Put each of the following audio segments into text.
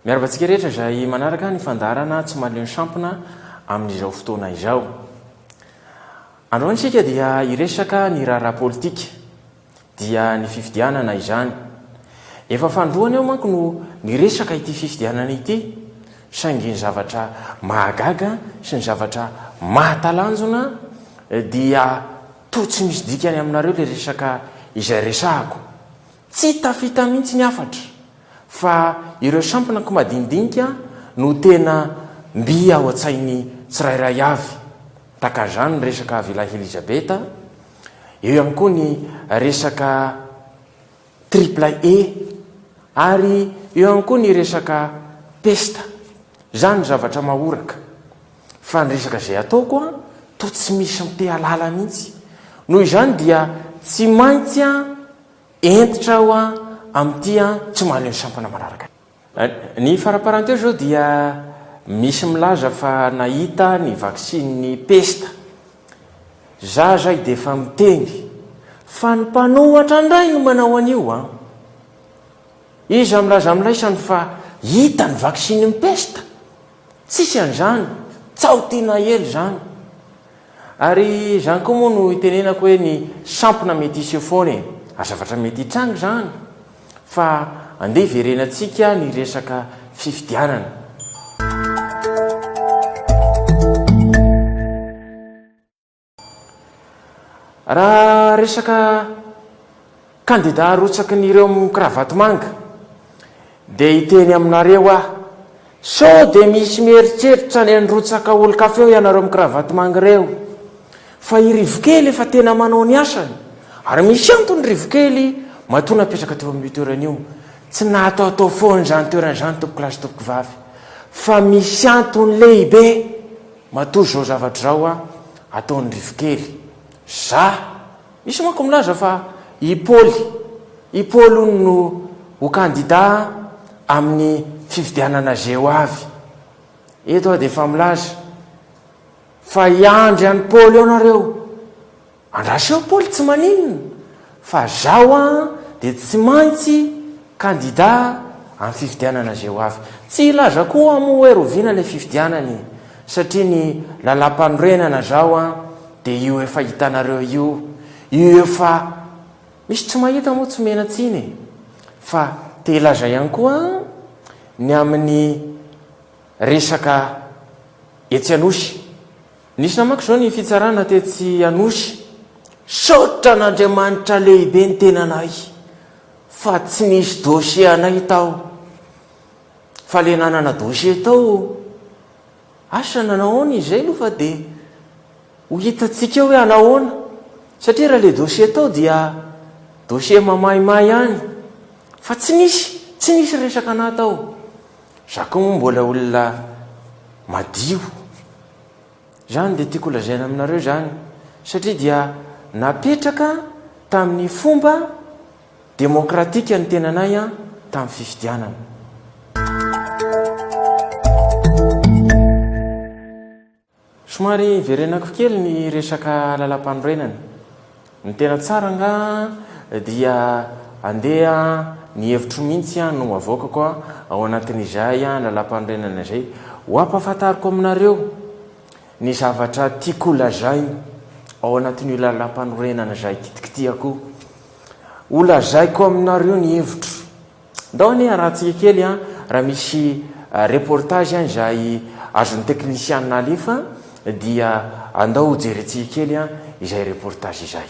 Miarahaba antsika rehetra izay manaraka ny fandaharana Tsy mahaleo ny sampona amin'izao fotoana izao. Androany isika dia hiresaka ny raharaha politika, dia ny fifidianana izany. Efa fanindroany aho manko no niresaka ity fifidianana ity, saingy ny zavatra mahagaga sy ny zavatra mahatalanjona dia toa tsy misy dikany aminareo ilay resaka izay resahako. Tsy tafita mihitsy ny hafatra fa ireo sampona ko madinidinika no tena mby ao an-tsain'ny tsirairay avy. Tahaka izany ny resaka Villa Elizabeth, eo ihany koa ny resaka Triple E ary eo ihany koa ny resaka pesta. Izany ny zavatra mahoraka. Fa ny resaka izay ataoko an, toa tsy misy te halala mihitsy. Noho izany dia tsy maintsy an, hentitra aho an, amin'ity an, tsy mahaleo ny sampana manaraka. Ny faraparany teo izao dia misy milaza fa nahita ny vaksinin'ny pesta. Za zay dia efa miteny fa ny mpanohatra indray no manao an'io an. Iza milaza amin'laisany fa hita ny vaksinin'ny pesta? Tsisy an'izany, tsaho tiana ela izany. Ary izany koa moa no itenenako hoe ny sampona mety hiseho foana e. Ary zavatra mety hitranga izany. Fa andeha hiverenantsika ny resaka fifidianana. Raha resaka kandida arotsaky ny ireo mikravaty manga dia hiteny aminareo aho, sao dia misy mieritreritra ny handrotsaka olon-kafa eo ianareo mikravaty manga ireo, fa i Rivokely efa tena manao ny asany, ary misy antony Rivokely matoa napetraka teo amin'io toerana io, tsy nataotao foana izany toerana izany tompokolahy sy tompokovavy, fa misy antony lehibe. Matoa izao zavatra izao an, ataon'i Rivokely. Za! Misy manko milaza fa i Paoly, i Paoly hono no ho kandida amin'ny fifidianana izay ho avy. Eto aho dia efa milaza fa hiandry an'i Paoly eo nareo. Andraso eo Paoly tsy maninona fa zaho an dia tsy maintsy kandida amin'ny fifidianana izay ho avy. Tsy hilaza koa aho moa hoe roviana ilay fifidianana e, satria ny lalam-panorenana zao an dia io efa hitanareo io, io efa misy tsy mahita moa tsy omena tsiny e. Fa te hilaza ihany koa aho ny amin'ny resaka etsy Anosy. Nisy namaky izao ny fitsarana tetsy Anosy. Saotra an'Andriamanitra lehibe ny tenanay fa tsy nisy dossier anay tao. Fa le nanana dossier tao asa nanahoana izy zay aloha fa de ho hitantsika eo hoe anahoana. Satria raha le dossier tao dia dossier mamaimay ihany. Fa tsy nisy, tsy nisy resaka anah tao. Za koa moa mbola olona madio. Izany dia tiako holazaina aminareo izany satria dia napetraka tamin'ny fomba demokratika ny tenanay tamin'ny fifidianana. Somary hiverenako kely ny resaka lalampanorenana. Ny tena tsara angaha dia andeha ny hevitro mihitsy no avoakako ao anatin'izay lalampanorenana izay. Ho ampahafantariko aminareo ny zavatra tiako holazaina ao anatin'io lalampanorenana izay kitikitihako io. Holazaiko aminareo ny hevitro. Ndao anie arahantsika kely an, raha misy reportage an izay azon'ny teknisianina alefa dia andao ho jerentsika kely an izay reportage izay.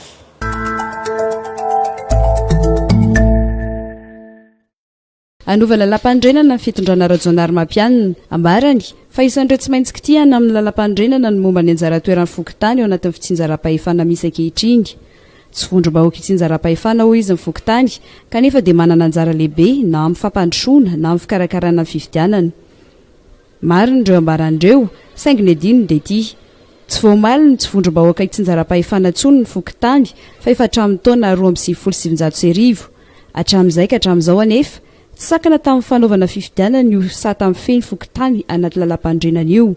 Hanova lalàmpanorenana ny fitondrana Rajaonarimampianina. Ambarany fa isan'ireo tsy maintsy kitihana amin'ny lalàmpanorenana ny momba ny anjara toeran'ny fokontany ao anatin'ny fitsinjaram-pahefana misy ankehitriny. Tsy vondrom-bahoaka itsinjaram-pahefana hoy izy ny fokontany kanefa dia manana anjara lehibe na amin'ny fampandrosoana na amin'ny fikarakarana ny fifidianana. Marina ireo ambarany ireo saingy ny adinony dia ity. Tsy vao omaly no tsy vondrom-bahoaka itsinjaram-pahefana intsony ny fokontany fa efa hatramin'ny taona 1992. Hatramin'izay ka hatramin'izao anefa, tsy sakana tamin'ny fanaovana fifidianana io sata mifehy ny fokontany anaty lalàmpanorenana io.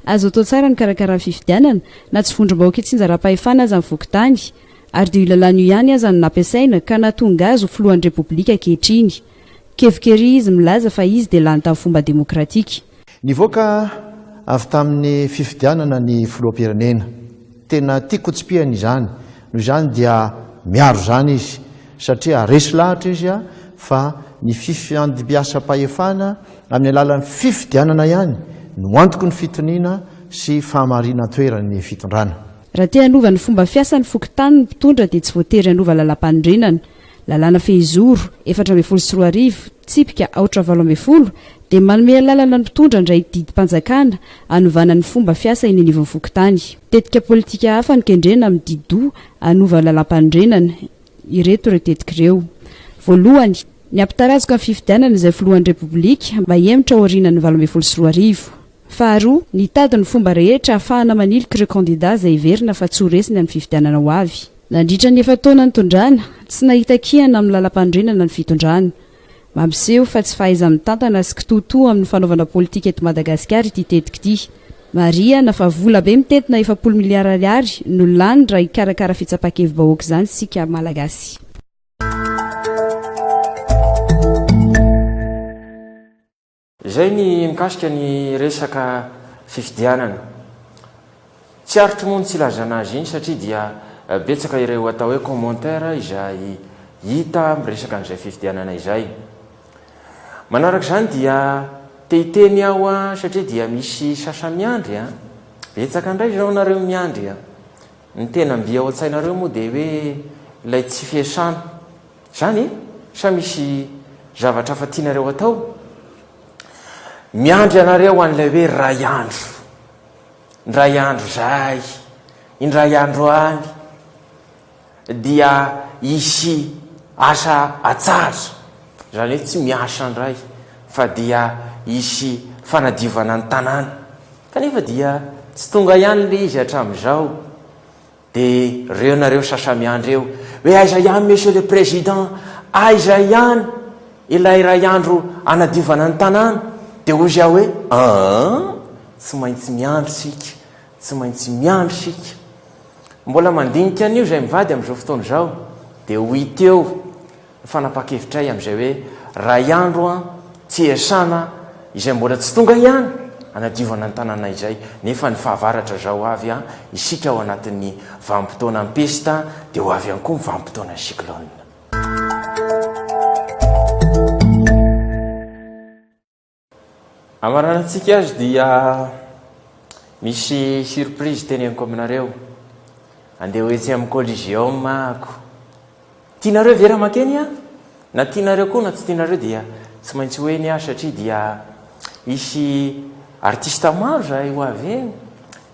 Azo atao tsara ny karakara ny fifidianana na tsy vondrom-bahoaka itsinjaram-pahefana aza ny fokontany, ary dia io lalàna io ihany aza no nampiasaina ka nahatonga azy ho filohan'ny Repoblika ankehitriny. Kevoka ery izy milaza fa izy dia lany tamin'ny fomba demokratika. Nivoaka avy tamin'ny fifidianana ny filoham-pirenena. Tena tiako hotsipihana izany. Noho izany dia miaro izany izy satria resy lahatra izy fa ny fifandimbiasam-pahefana amin'ny alalan'ny fifidianana ihany no antoky ny fitoniana sy fahamarinan-toeran'ny fitondrana. Raha te hanova ny fomba fiasan'ny fokontany ny mpitondra dia tsy voatery hanova lalàmpanorenana. Lalàna fehizoro, 2014, tsipika aotra 18, dia manome alalana ny mpitondra handray didim-panjakana hanovana ny fomba fiasa eny anivon'ny fokontany. Tetika politika hafa no kendrena amin'ny di-doha hanova lalàmpanorenana. Ireto ireo tetika ireo. Voalohany, ny hampitarazoka ny fifidianana izay filohan'ny Repoblika mba hihemotra aorianan'ny 2018. Faharoa, nitady ny fomba rehetra hahafahana manilika ireo kandida izay heverina fa tsy ho resiny amin'ny fifidianana ho avy. Nandritra ny efa-taona nitondrana, tsy nahita kihana amin'ny lalampanorenana ny fitondrana. Mampiseho fa tsy fahaiza-mitantana sy kitoatoa amin'ny fanaovana politika eto Madagasikara ity tetika ity. Marihana fa vola be mitentina 40 miliara ariary no lany raha hikarakara fitsapan-kevi-bahoaka izany isika Malagasy. Izay ny mikasika ny resaka fifidianana. Tsy aritro moa ny tsy ilazana azy iny satria dia betsaka ireo atao hoe commentaire izay hita miresaka an'izay fifidianana izay. Manaraka izany dia te hiteny aho satria dia misy sasa-miandry an! Betsaka indray izao nareo miandry an! Ny tena mby ao an-tsainareo moa dia hoe ilay tsy fiasana. Izany e? Sa misy zavatra hafa tianareo atao? Miandry anareo an'ilay hoe ray andro. Indray andro izay, indray andro any, dia hisy asa atsahatra. Izany hoe tsy miasa indray fa dia hisy fanadiovana ny tanàna. Kanefa dia tsy tonga ihany ilay izy hatramin'izao. Dia reo nareo sasa-miandry eo hoe aiza ihany monsieur le président, aiza ihany ilay iray andro hanadiovana ny tanàna? Dia hozy aho hoe aa, tsy maintsy miandry isika, tsy maintsy miandry isika. Mbola mandinika an'io izay mivady amin'izao fotoana izao, dia ho hita eo. Ny fanapahan-kevitray amin'izay hoe ray andro an, tsy iasana izay mbola tsy tonga ihany hanadiovana ny tanàna izay, nefa ny fahavaratra izao avy an, isika ao anatin'ny vanim-potoanan'ny pesta dia ho avy ihany koa ny vanim-potoanan'ny cyclone. Hamaranantsika azy dia misy surprise teneniko aminareo. Andeha ho etsy amin'ny Coliseum ahako. Tianareo ve raha mankeny aho? Na tianareo koa na tsy tianareo dia tsy maintsy ho eny aho satria dia hisy artiste maro zahay ho avy eny.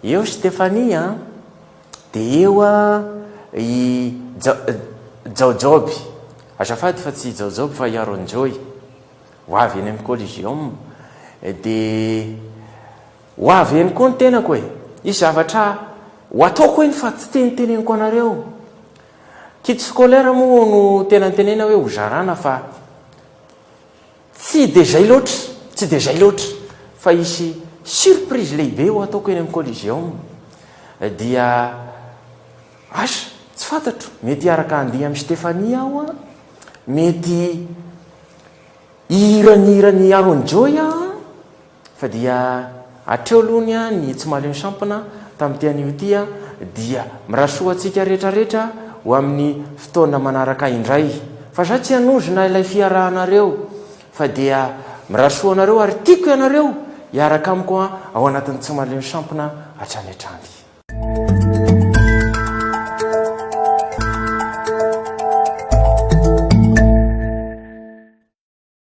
Eo Stéphanie an, dia eo i Jaojoby. Azafady fa tsy i Jaojoby fa i Aaron Joy. Ho avy eny amin'ny Coliseum. Dia ho avy eny koa ny tenako e! Hisy zavatra ho ataoko eny fa tsy teniteneniko anareo. Kit scolaire moa no tena notenenina hoe hozarana fa tsy dia izay loatra, tsy dia izay loatra fa hisy surprise lehibe ho ataoko eny amin'ny Coliseum. Dia asa, tsy fantatro, mety hiaraka handihy amin'i Stéphanie aho an, mety Hihira ny hiran'i Aaron Joy aho fa dia hatreo aloha ny ahy ny tsy mahaleo ny sampona tamin'ity anio ity dia mirary soa antsika rehetra rehetra ho amin'ny fotoana manaraka indray fa za tsy hanozona ilay fiarahanareo fa dia mirary soa anareo ary tiako ianareo hiaraka amiko ao anatin'ny tsy mahaleo ny sampona hatrany hatrany.